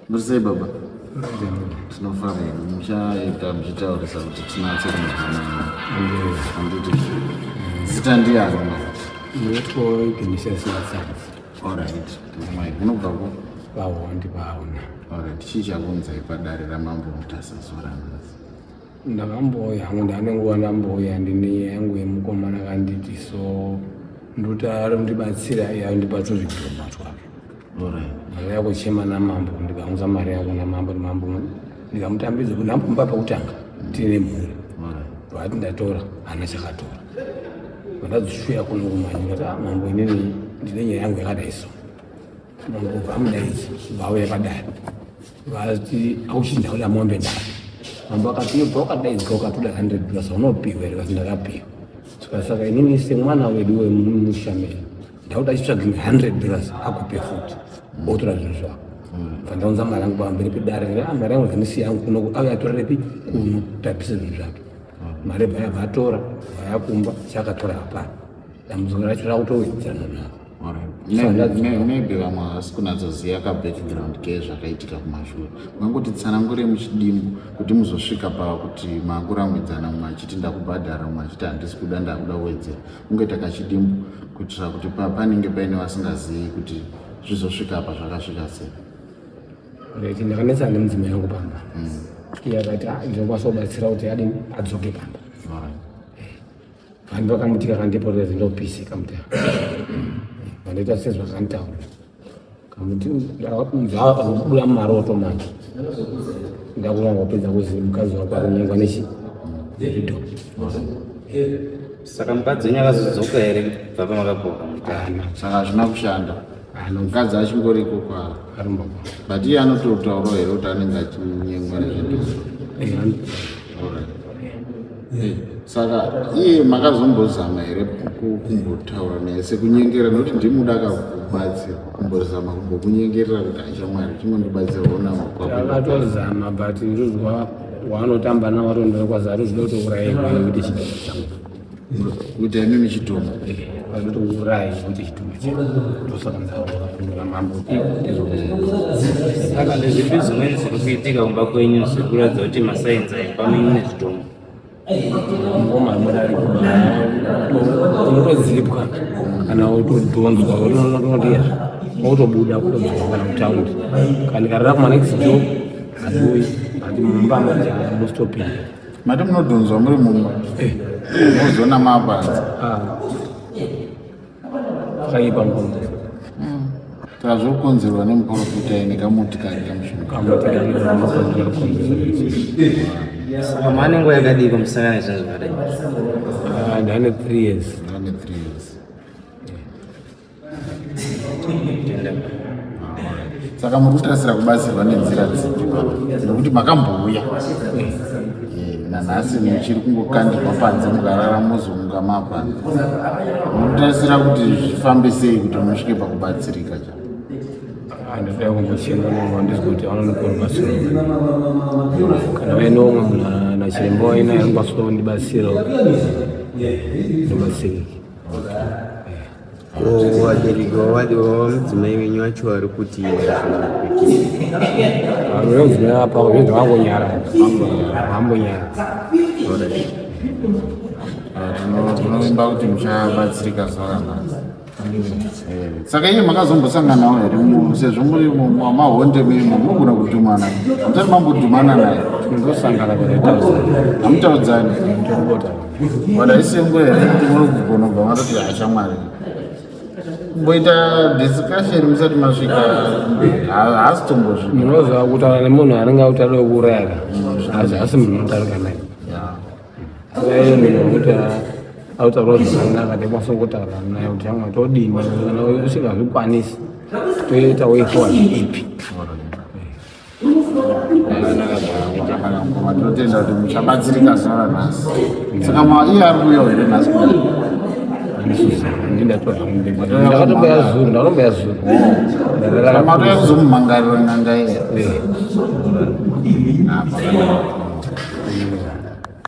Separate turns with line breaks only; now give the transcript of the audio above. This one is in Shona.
Muri sei baba? Tinofara hedu muchaita muchitaurisa kuti tinatse kunzwanana. Handiti zita ndiyani manje?
Ndinoitwa Ignatius Matsanzi.
Alright. Mai munobva ku?
Vahondi vaona.
Alright. Chii chakuunzai padare raMambo Mutasa zuva ranhasi?
Ndakambouya hangu ndane nguva ndambouya ndine nyaya yangu yemukomana akanditi so ndoti ari kundibatsira iye andipa tuzvidhoma twake. Mari yako chema namambo ndikaunza mari yako namambo mambo ndikamutambidza kuti ndambomupa pekutanga tine mhuri. Vati ndatora hana chakatora. Vandadzishuya kuno kumanya ndikati ah mambo inini ndine nyaya yangu yakadai so. Mambo vamudaidza vauya padare. Vati auchinja kuda mombe ndati. Mambo akati iwe pawakadaidzwa ukatoda 100 dollars unopiwa here vati ndakapiwa. Saka saka inini semwana wedu wemusha medu ndakuda achitsvaga 100 dollars akupe futi otora zvinhu zvako. Bva ndaunza mari yangu pamberi pedare ndikati ah mari yangu ndandisiya yangu kuno auya atorerepi kuno tapise zvinhu zvake. Mari bva yabva atora bva yakumba chakatora hapana. Dambudziko racho rakutowedzerana naro.
Maybe vamwe havasi kunatsoziva ka background ke zvakaitika kumashure. Mangoti tsanangure muchidimbu kuti muzosvika pa kuti makuramwidzana mumwe achiti ndakubhadhara mumwe achiti handisi kuda ndakuda kuwedzera. Mungoita kachidimbu kuitira kuti panenge paine vasingazivi kuti zvizosvika apa zvakasvika sei.
Right, ndakanetsana nemudzimai yangu pamba. Iye akati ah, ndinokwanisa kubatsira kuti adini adzoke pamba. Vanhu vakamuti kakandiporera ndopisi kamuti. Vandoita sezvakantaura. Kamuti ndakabuda mumaroto manje. Ndakuranga kupedza kuzi mukadzi wako akunyengwa nechi nezvidhoma.
Saka mukadzi wenyu akazodzoka here kubva pamakaboka mutana?
Saka hazvina kushanda.
Haana
Mukadzi achingoriko kwaari.
arumba.
But iye anototaurawo here kuti anenge achinyengwa nezvidhoma. Alright. Saka iye makazombozama here kumbotaura naye sekunyengera nokuti ndimuda akakubatsira kumbozama kumbokunyengerera kuti achamwari chimondibatsirawo namo
Takatozama but ndozwa waanotamba nawo atondora kwazi atozvida kutouraya nekuti chidhoma changu.
Kuita imimi chidhoma.
Vanotouraya nekuti chidhoma changu. Ndosaka ndaura mambo.
Saka ndezvipi zvimweni zviri kuitika kumba kwenyu zviri kuratidza kuti masainzi aimba menyu nezvidhoma?
Ngoma mudariko unotodzipwa kana utodhonzwa unotoya wotobuda kutodzoka kana kutaundi kana ndikarara kuma next door handiuyi but mumba manje mustopinda.
Mati munodhonzwa muri mumba mozoona maapanze.
Zvakaipa mukoma.
Saka zviri kukonzerwa nemuprofita ine kamuti kake kamushonga.
Kamuti kake kamukonzerwa.
Saka maane nguva yakadii kumusangana nezvinhu zvakadai?
Ndane 3 years.
Ndane 3 years.
Tenda.
Saka muri kutarisira kubatsirwa nenzira dzipi baba? Nekuti makambouya nanhasi muchiri kungokandirwa panze mukarara mozomuka maapanze. Muri kutarisira kuti zvifambe sei kuti musvike pakubatsirika cha?
Ndinoda kumbochema nomwe handisi kuti vanondipa rubatsiro. Kana vaine umwe munhu nachiremba wainaye anokwanisa kundibatsira ndibatsirike.
Ko vabereki vamudzimai wenyu vacho vari kuti
Mudzimai apa zvinhu vangonyara vambonyara.
Tinovimba kuti muchabatsirika zuva ranhasi. Saka iye makazombosanganawo here sezvo muri mahonde memo munogona kudhumana hamusati mambodhumana naye?
Tinozosangana paretaudzana.
Hamutaudzani?
Tinombotaudzana.
Wadaisengwe here kuti muri kugona kubva matoti hashamwari kumboita discussion musati masvika haasi tombosvika.
Munoziva kutaura nemunhu anenge akuti ada kuuraya ka asi munhu unotaurika naye. Saka munhu wekuti autaura zvakanaka ndikwanisa kutaura naye kuti amwe todini kana usingazvikwanisi toita way forward ipi.
Tinotenda kuti muchabatsirika zuva ranhasi. Saka iye ari kuuyawo here nhasi kudai?
Ndakatomboya zuru, ndakatomboya zuru.
Saka matouya kuzomumhangarira n'anga iye?